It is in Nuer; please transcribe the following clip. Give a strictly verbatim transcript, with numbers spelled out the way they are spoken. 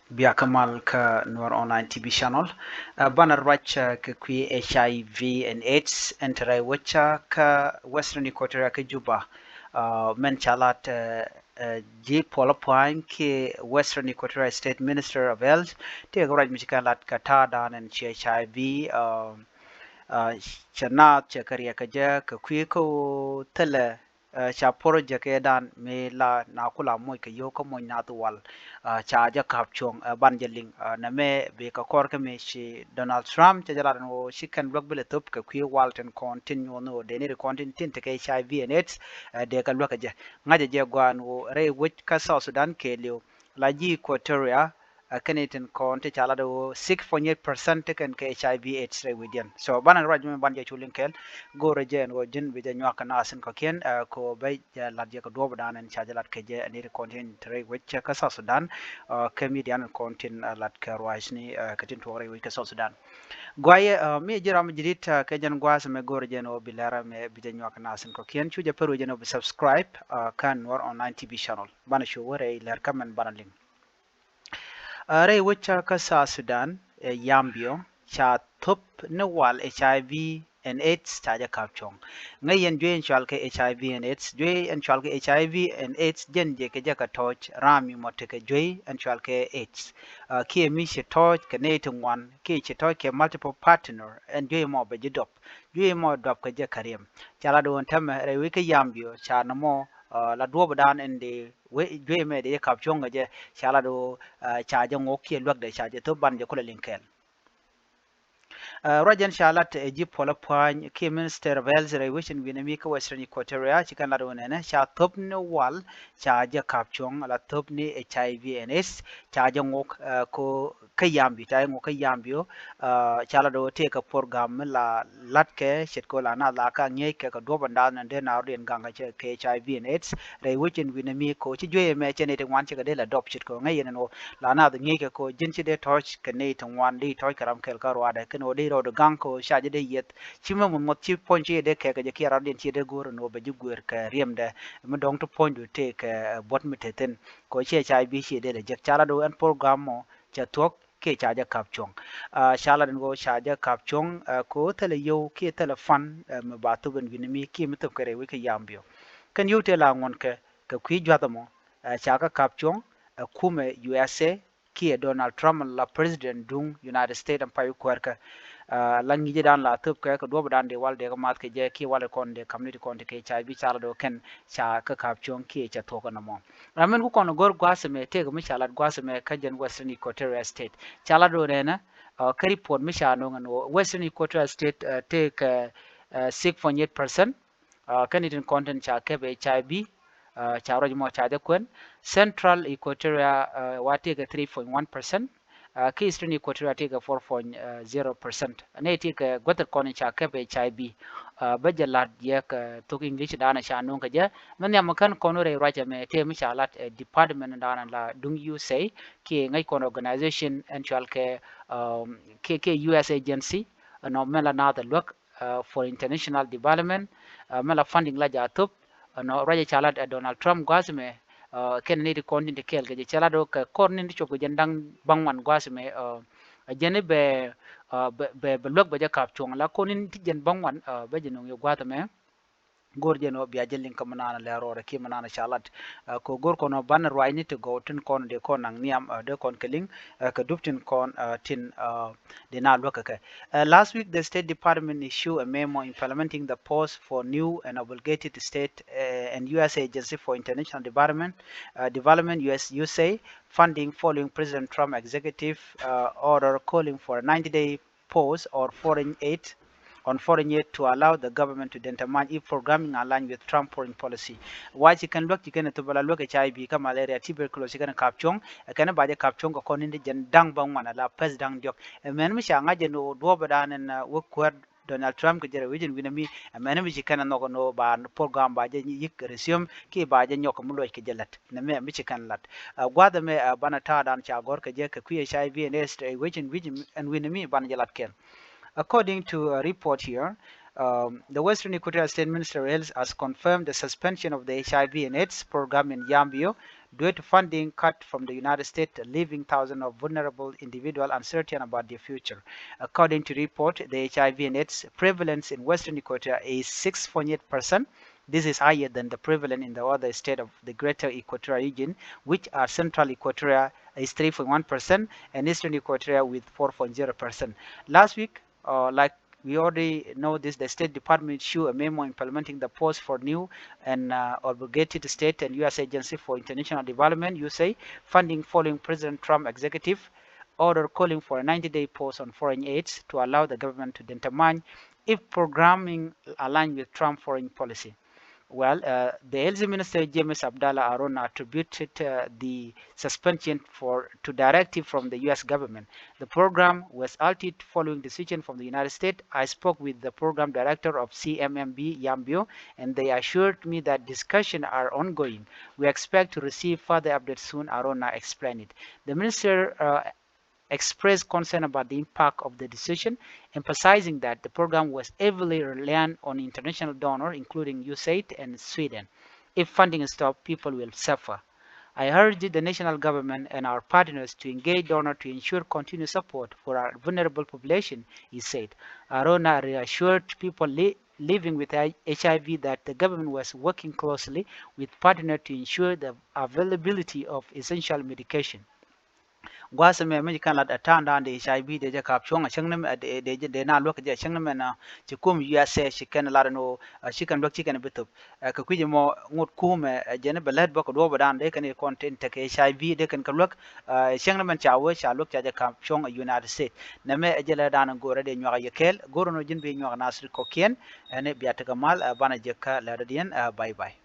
Bia kä mal kä Nuer Online T V Channel. Ɛ, banɛ ruac, ɛ, kɛ kui̱ H I V and AIDS ɛn te rɛy wec, ɛ, kä Western Equatoria kä Juba. Ɛ, mɛn ca lat, ɛ, ɛ, ji̱ Puɔl Pua̱ny kiɛ Western Equatoria State Minister of Health tëëkɛ ruac mi ci kɛn lat kɛ ta̱a̱dan ɛn ci H I V, ɛ, ɛ, cɛ naath cɛ kɛ riɛk kɛ jɛ kɛ kui̱ kä ɣöö thilɛ, ɛ, ca project ëëdan mi la na ku la moc kɛ yio̱w kä moc nath wal, ɛ, ca jɛ ka̱p cuɔ̱ŋ, ɛ, ban jɛ liŋ, ɛ, nɛmɛ bikɛ kɔr kä mi ci Donald Trump cɛ jɛ lat ɛn ɣöö ci kɛn luäk bi lɛ thöp kɛ kui̱ wal tin kɔn tin nyuɔ̱th ni ɣöö dee ni ri kɔn tin tin tekɛ H I V and AIDS, ɛ, dee kɛ luäk kɛ jɛ. Ŋa̱cɛ jɛ gɔaa ɛn ɣöö rɛy wec kä South Sudan kɛɛliw la ji̱ Equatoria, ɛ, kɛn i̱ tin kɔn ti ca lat ɣöö six point eight percent ti kɛn kɛ H I V AIDS rɛy wecdiɛn. So banɛ ruac mi ban jɛ cu liŋ kɛɛl, go̱o̱rɛ jɛ ɛn ɣöö ji̱n bi jɛ nyuak kɛ naath in kɔ̱kiɛn, ɛ, kɛ ɣöö bɛ jɛ lat jɛ kɛ duɔ̱ɔ̱pdan ɛn ca jɛ lat kɛ jɛ ɛn i̱ ti kɔn tin te rɛy wec kä South Sudan, ɛ, kɛ midian in kɔn tin, ɛ, lat kɛ ruacni, ɛ, kɛ tin tuɔɔk rɛy wec kä South Sudan. Guayɛ, ɛ, mi ji̱ ram ji̱ dit, ɛ, kɛ jɛn gua̱a̱th mɛ go̱o̱rɛ jɛ ɛn ɣöö bi lɛr mɛ bi jɛ nyuak kɛ naath in kɔ̱kiɛn. Cu jɛ pär wec jɛ ɛn ɣöö bi subscribe, ɛ, kä Nuer Online T V Channel. Banɛ cu wä rɛy lɛr kä mɛn banɛ liŋ. Ɛ, rɛy wec kä South Sudan, ɛ, Yambio, ca thöp ni wal H I V and AIDS ca jɛ ka̱p cuɔ̱ŋ. Ŋäc yɛn juey ɛn cual kɛ H I V and AIDS, juey ɛn cual kɛ H I V and AIDS jɛn jɛ kɛ jɛ kɛ tɔ̱ɔ̱c ram mi mɔ tekɛ juey ɛn cual kɛ AIDS. Ɛ, kiɛ mi ci tɔ̱ɔ̱c kɛ nɛy ti ŋuan, kiɛ ci tɔ̱ɔ̱c kɛ multiple partner, ɛn juey mɔ bɛ ji̱ dɔp. Juey mɔ dɔp kɛ jɛ kɛ riɛm. Ca la do̱n täämɛ rɛy wec kä Yambio, ca nɔmɔ, ɛ, la duɔ̱ɔ̱pdan ɛn dee wec juey mɛ dee jɛ ka̱p cuɔ̱ŋ kɛ jɛ, ca la do̱, ɛ, ca jɛ ŋok kiɛ luäkdɛ ca jɛ thöp ban jɛ kulɛ liŋ kɛɛl. Ɛ, ruac jɛn ca lat, ɛ, ji̱ Puɔl Pua̱ny kiɛ Minister of Health rɛy wec in wi̱nɛ mi kä Western Equatoria ci kɛn lat wä nɛnɛ ca thöp ni wal ca jɛ ka̱p cuɔ̱ŋ la thöp ni H I V and AIDS ca jɛ ŋok, ɛ, ko kä Yambio, ca jɛ ŋok kä Yambio, ɛ, ca lat wä tëëkɛ program mi la latkɛ ce̱tkɛ la na la ka ŋi̱eckɛ kɛ duɔ̱ɔ̱pdan ɛn dee na rɔ̱diɛn gaŋ kɛ H I V and AIDS rɛy wec in wi̱nɛ mi ko ci juey ɛmɛ cɛ nɛy ti ŋuan cikɛ dee la dɔp ce̱tkɛ ŋäc yɛn ɛn ɣöö la naath ŋi̱eckɛ ko ji̱n ci dee tɔ̱ɔ̱c kɛ nɛy ti ŋuan dee tɔ̱ɔ̱c kɛ ram kɛl kä ruaadɛ kɛn ɣöö dee rɔɔdu gaŋ ko ca jɛ dee yieth. Ci mɛ muth muth ci puɔ̱ny ci dee kɛɛkɛ jɛ kiɛ rɔɔdiɛn ci dee go̱o̱r ɛn ɣöö bɛ ji̱ guer kɛ riɛmdɛ mi dɔ̱ŋ ti puɔ̱nydu tëëkɛ, ɛ, buɔ̱t mi te thi̱n. Ko ci H I V ci dee la jek ca la do̱ ɛn program mɔ cɛ thuɔ̱k kiɛ ca jɛ ka̱p cuɔ̱ŋ. Ɛ, ca la den ɣöö ca jɛ ka̱p cuɔ̱ŋ, ɛ, ko thilɛ yio̱w kiɛ thilɛ fund, ɛ, mi ba thöp ɛn wi̱nɛ mi kiɛ mi thöp kɛ rɛy wec kä Yambio. Kɛn yio̱w tëë la ŋuɔ̱n kɛ kɛ kui̱ jua̱th ɛmɔ, ɛ, ca kä ka̱p cuɔ̱ŋ, ɛ, kumɛ U S A kiɛ Donald Trump la president duŋ United States ɛn pay kuäärkä. Ɛ, la ŋi̱i̱cädan la thöpkɛ kɛ duɔ̱ɔ̱pdan dee wal dee kä math kɛ jɛ kiɛ wal kɔn dee community kɔn ti kɛ H I V ca la do̱ kɛn ca kä ka̱p cuɔ̱ŋ kiɛ ca thuɔ̱k ɛn ɛmɔ. Ram min ku kɔn go̱r gua̱a̱th ɛmɛ tëëkɛ mi ca lat gua̱a̱th ɛmɛ kä jɛn Western Equatoria State. Ca lat do̱ nɛnɛ, ɛ, kä report mi ca nöŋ ɛn ɣöö Western Equatoria State, ɛ, tëëkɛ, ɛ, six point eight percent. Ɛ, kɛn itin kɔn tin ca kɛp H I V, ɛ, ca ruac mɔ ca jɛ kuɛn. Central Equatoria, ɛ, wa tëëkɛ three point one percent. Ɛ, kä Eastern Equatoria tëëkɛ four point zero percent. Nɛ tëëkɛ guäth kɔn ca kɛp H I V. Ɛ, bä jɛ lat yɛ kɛ thok English danɛ ca nuŋ kɛ jɛ. Mɛ nhiam kän kɔn rɛy ruac ɛmɛ tëë mi ca lat, ɛ, department danɛ la duŋ U S A kiɛ ŋäc kɔn organization ɛn cual kɛ, ɛ, kɛ, kɛ U S agency. Ɛnɔ mɛ la naath ɛ luäk, ɛ, for international development, ɛ, mɛ la funding la ja thop, ɛnɔ ruacɛ ca lat ɛ Donald Trump gua̱a̱th mɛ, ɛ, kɛn ni ti kɔn tin ti kɛɛl kɛ jɛ cɛ lat kɛ kɔr ni ti cop kɛ jɛn da̱ŋ baŋ wan gua̱a̱th mɛ, ɛ, ɛ jɛn ni bɛ, ɛ, bɛ, bɛ, bɛ luäk bɛ jɛ ka̱p cuɔ̱ŋ la kɔn ni ti jɛn baŋ wan, ɛ, bɛ jɛ nuŋ yɛ gua̱a̱th mɛ. Go̱r jɛn ɔ bia jɛ liŋ kä mi naan lɛ rɔɔdɛ kiɛ mi naan ca lat. Ɛ, kɛ go̱r kɔn ɔ banɛ ruacni ti gɔw tin kɔn dee kɔn naŋ nhiam, ɛ, dee kɔn kɛ liŋ, ɛ, kɛ dup tin kɔn, ɛ, tin, ɛ, dee na luäk kɛ kɛ. Ɛ, last week, the State Department issued a memo implementing the post for new and obligated state, ɛ, and U S agency for international development, ɛ, development U S U S A funding following President Trump executive, ɛ, order calling for a ninety-day pause or foreign aid, on foreign aid to allow the government to determine if programming align with Trump foreign policy. Wa ci kɛn luäk ci kɛn thop la luäk H I V kä malaria, tuberculosis ci kɛn ka̱p cuɔ̱ŋ, ɛ kɛn ba jɛ ka̱p cuɔ̱ŋ kɛ kɔn ni jɛn da̱ŋ ba ŋuan ala pɛth da̱ŋ diɔk. Ɛ mɛn mi ca ŋa̱c jɛ ni wä duɔ̱ɔ̱p dan ɛn, ɛ, wä kuäär Donald Trump kɛ jɛ rɛ wi̱c in wi̱n mi, ɛ mɛn mi ci kɛn ɛ nhɔk ni wä ba program ba jɛ yik resume kiɛ ba jɛ nyɔk mi luɔc kɛ jɛ lät. Nɛ mɛ mi ci kɛn lat. Ɛ, gua̱th ɛmɛ, ɛ, banɛ ta̱a̱ dan ca gɔ̱r kɛ jɛ kɛ kui̱ H I V and AIDS, ɛ, wec in wi̱c ɛn wi̱n mi banɛ jɛ lat kɛn. According to a report here, um, the Western Equatoria State Minister of Health has confirmed the suspension of the H I V and AIDS program in Yambio due to funding cut from the United States, leaving thousands of vulnerable individuals uncertain about their future. According to report, the H I V and AIDS prevalence in Western Equatoria is six point eight percent. This is higher than the prevalence in the other state of the Greater Equatoria region, which are Central Equatoria is three point one percent and Eastern Equatoria with four point zero percent. Last week, uh, like we already know this, the State Department issued a memo implementing the pause for new and uh, obligated state and U S Agency for International Development, U S A I D, funding following President Trump executive order calling for a ninety-day pause on foreign aids to allow the government to determine if programming aligned with Trump foreign policy. Well, uh, the Health Minister James Abdallah Arona attributed uh, the suspension for to directive from the U S government. The program was halted following decision from the United States. I spoke with the program director of C M M B Yambio, and they assured me that discussions are ongoing. We expect to receive further updates soon, Arona explained it. The minister uh, expressed concern about the impact of the decision, emphasizing that the program was heavily reliant on international donors, including U S A I D and Sweden. If funding stops, people will suffer. I urge the national government and our partners to engage donors to ensure continued support for our vulnerable population, he said. Arona reassured people li- living with H I V that the government was working closely with partners to ensure the availability of essential medication. Gua̱a̱th ɛmɛ mi ci kɛn lat ɛ ta̱a̱ŋ da̱a̱n dee H I V dee jɛ ka̱p cuɔ̱ŋ ɛ cäŋ ni mɛ dee dee dee na luäk jɛ cäŋ ni mɛ na ci kum U S A ci kɛn lat ɛn ɣöö ci kɛn luäk ci kɛn bi thop. Kɛ kui̱c ɛmɔ ŋot kumɛ ɛ jɛn bɛ lät bä kɛ duɔ̱ɔ̱p ɛ da̱a̱n dee kɛn kɔn tin tekɛ H I V dee kɛn kɛ luäk. Cäŋ ni mɛn ca wee ca luäk ca jɛ ka̱p cuɔ̱ŋ ɛ United States. Nɛmɛ ɛ jɛ lät da̱a̱n go̱o̱rä dee nyuak ɛ yɛ kɛɛl go̱o̱rä nɔ ji̱n bi nyuak nath ri kɔ̱kiɛn. Ɛn bia tekɛ mal banɛ jɛ kä lät dee diɛn. Bye bye.